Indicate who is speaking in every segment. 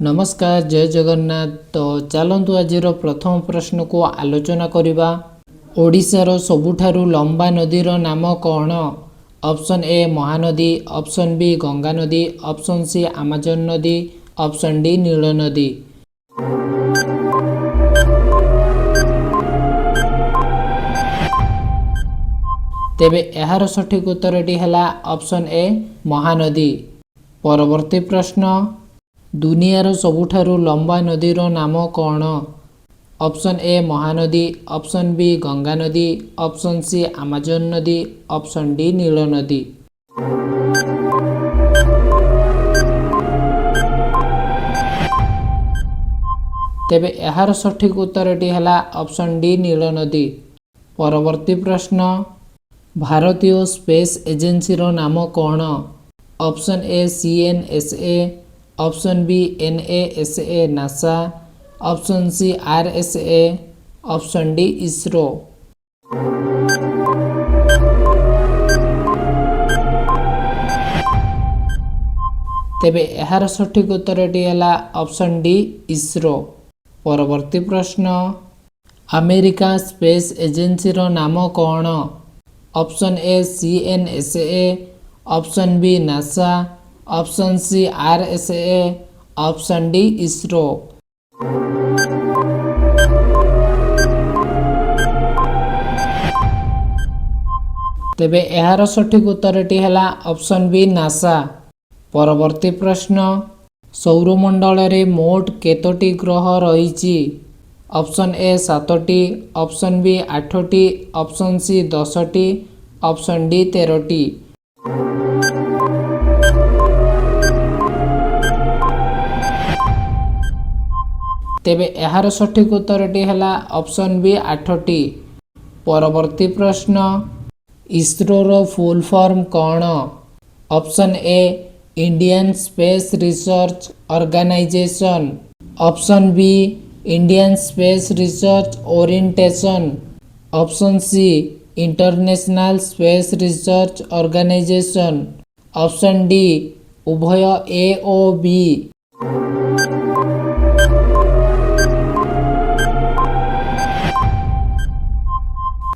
Speaker 1: ନମସ୍କାର, ଜୟ ଜଗନ୍ନାଥ। ତ ଚାଲନ୍ତୁ, ଆଜିର ପ୍ରଥମ ପ୍ରଶ୍ନକୁ ଆଲୋଚନା କରିବା। ଓଡ଼ିଶାର ସବୁଠାରୁ ଲମ୍ବା ନଦୀର ନାମ କ'ଣ? Option A Mahanadi, option B Ganga ନଦୀ, ଅପସନ୍ ସି ଆମାଜନ ନଦୀ, ଅପସନ୍ ଡି ନୀଳ ନଦୀ। ତେବେ ଏହାର ସଠିକ୍ ଉତ୍ତରଟି ହେଲା ଅପସନ୍ ଏ ମହାନଦୀ। ପରବର୍ତ୍ତୀ ପ୍ରଶ୍ନ, ଦୁନିଆର ସବୁଠାରୁ ଲମ୍ବା ନଦୀର ନାମ କ'ଣ? Option A Mahanadi, option B Ganga ନଦୀ, ଅପସନ୍ ସି ଆମାଜନ ନଦୀ, ଅପସନ୍ ଡି ନୀଳ ନଦୀ। ତେବେ ଏହାର ସଠିକ୍ ଉତ୍ତରଟି ହେଲା ଅପସନ୍ ଡି ନୀଳ ନଦୀ। ପରବର୍ତ୍ତୀ ପ୍ରଶ୍ନ, ଭାରତୀୟ ସ୍ପେସ୍ ଏଜେନ୍ସିର ନାମ କ'ଣ? Option A CNSA, option B NASA NASA, option C RSA, option D ISRO. ତେବେ ଏହାର ସଠିକ୍ ଉତ୍ତରଟି ହେଲା ଅପସନ୍ ଡି ଇସ୍ରୋ। ପରବର୍ତ୍ତୀ ପ୍ରଶ୍ନ, ଆମେରିକା ସ୍ପେସ୍ ଏଜେନ୍ସିର ନାମ କ'ଣ? Option A CNSA, option B NASA, option C RSA, option D ISRO. ତେବେ ଏହାର ସଠିକ୍ ଉତ୍ତରଟି ହେଲା ଅପସନ୍ ବି ନାସା। ପରବର୍ତ୍ତୀ ପ୍ରଶ୍ନ, ସୌରମଣ୍ଡଳରେ ମୋଟ କେତୋଟି ଗ୍ରହ ରହିଛି? ଅପସନ୍ ଏ ସାତଟି, ଅପସନ୍ ବି ଆଠଟି, ଅପସନ୍ ସି 10ଟି, ଅପସନ୍ ଡି 13ଟି। ତେବେ ଏହାର ସଠିକ୍ ଉତ୍ତରଟି ହେଲା ଅପସନ୍ ବି ଆଠଟି। ପରବର୍ତ୍ତୀ ପ୍ରଶ୍ନ, ଇସ୍ରୋର ଫୁଲ୍ ଫର୍ମ କ'ଣ? Option A Indian Space Research Organisation, option B Indian Space Research Orientation, option C International Space Research Organisation, option D ଉଭୟ ଏ ଓ ବି।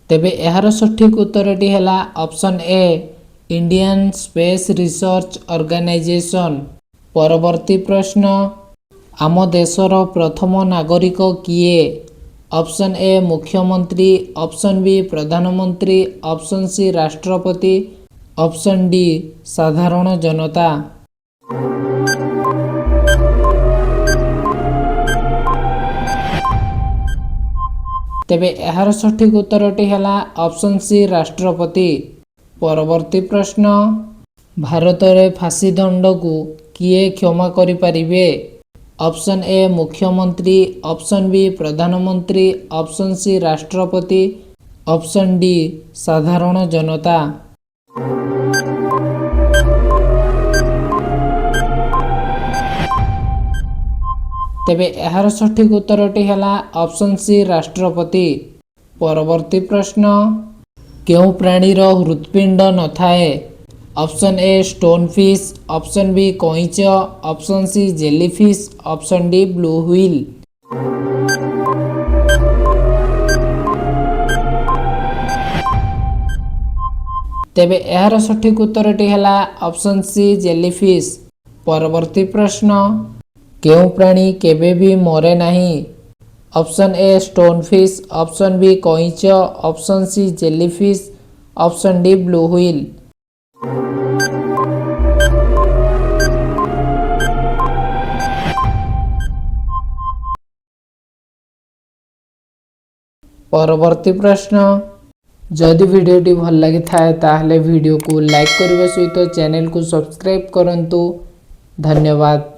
Speaker 1: ତେବେ ଏହାର ସଠିକ୍ ଉତ୍ତରଟି ହେଲା option A Indian Space Research Organisation। ପରବର୍ତ୍ତୀ ପ୍ରଶ୍ନ, ଆମ ଦେଶର ପ୍ରଥମ ନାଗରିକ କିଏ? ଅପସନ୍ ଏ ମୁଖ୍ୟମନ୍ତ୍ରୀ, ଅପସନ୍ ବି ପ୍ରଧାନମନ୍ତ୍ରୀ, ଅପସନ୍ ସି ରାଷ୍ଟ୍ରପତି, ଅପସନ୍ ଡି ସାଧାରଣ ଜନତା। ତେବେ ଏହାର ସଠିକ୍ ଉତ୍ତରଟି ହେଲା ଅପସନ୍ ସି ରାଷ୍ଟ୍ରପତି। ପରବର୍ତ୍ତୀ ପ୍ରଶ୍ନ, ଭାରତରେ ଫାଶୀ ଦଣ୍ଡକୁ କିଏ କ୍ଷମା କରିପାରିବେ? ଅପସନ୍ ଏ ମୁଖ୍ୟମନ୍ତ୍ରୀ, ଅପସନ୍ ବି ପ୍ରଧାନମନ୍ତ୍ରୀ, ଅପସନ୍ ସି ରାଷ୍ଟ୍ରପତି, ଅପସନ୍ ଡି ସାଧାରଣ ଜନତା। ତେବେ ଏହାର ସଠିକ୍ ଉତ୍ତରଟି ହେଲା ଅପସନ୍ ସି ରାଷ୍ଟ୍ରପତି। ପରବର୍ତ୍ତୀ ପ୍ରଶ୍ନ, କେଉଁ ପ୍ରାଣୀର ହୃତ୍ପିଣ୍ଡ ନଥାଏ? Option A stone fish, option B କଇଁଚ, option C jellyfish, option D blue whale। ତେବେ ଏହାର ସଠିକ୍ ଉତ୍ତରଟି ହେଲା ଅପସନ୍ ସି ଜେଲିଫିସ୍। ପରବର୍ତ୍ତୀ ପ୍ରଶ୍ନ, କେଉଁ ପ୍ରାଣୀ କେବେ ବି ମରେ ନାହିଁ? Option A stone fish, option B କଇଁଚ, option C jellyfish, option D blue whale। ପରବର୍ତ୍ତୀ ପ୍ରଶ୍ନ, ଯଦି ଭିଡ଼ିଓଟି ଭଲ ଲାଗିଥାଏ, ତାହେଲେ ଭିଡ଼ିଓକୁ ଲାଇକ୍ କରିବା ସହିତ ଚ୍ୟାନେଲକୁ ସବସ୍କ୍ରାଇବ୍ କରନ୍ତୁ। ଧନ୍ୟବାଦ।